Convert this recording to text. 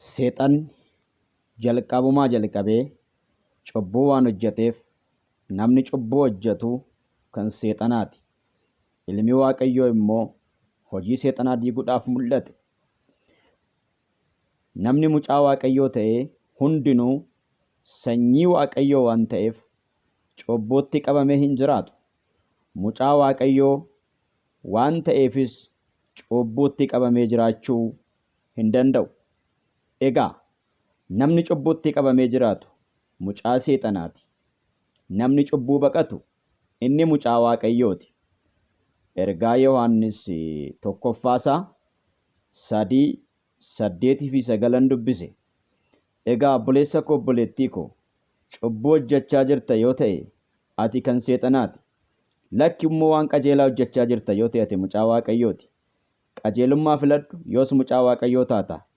Seexanni jalqabumaa jalqabee cubbuu waan hojjeteef namni cubbuu hojjetu kan seexanaati. Ilmi Waaqayyoo immoo hojii seexanaa diiguudhaaf mul'ate. Namni mucaa Waaqayyoo ta'e hundinuu sanyii Waaqayyoo waan ta'eef cubbuutti qabamee hin jiraatu. Mucaa Waaqayyoo waan ta'eefis cubbuutti qabamee jiraachuu hin danda'u. Egaa namni cubbuutti qabamee jiraatu mucaa seexanaati. Namni cubbuu baqatu inni mucaa Waaqayyooti. Ergaa Yohaannis tokkoffaasaa 3:8 fi 9 dubbise. Egaa obboleessa koo, obboleettii koo, cubbuu hojjechaa jirta yoo ta'e ati kan seexanaati. Lakki immoo waan qajeelaa hojjechaa jirta yoo ta'e ati mucaa Waaqayyooti. Qajeelummaa filadhu, yoos mucaa Waaqayyoo taata.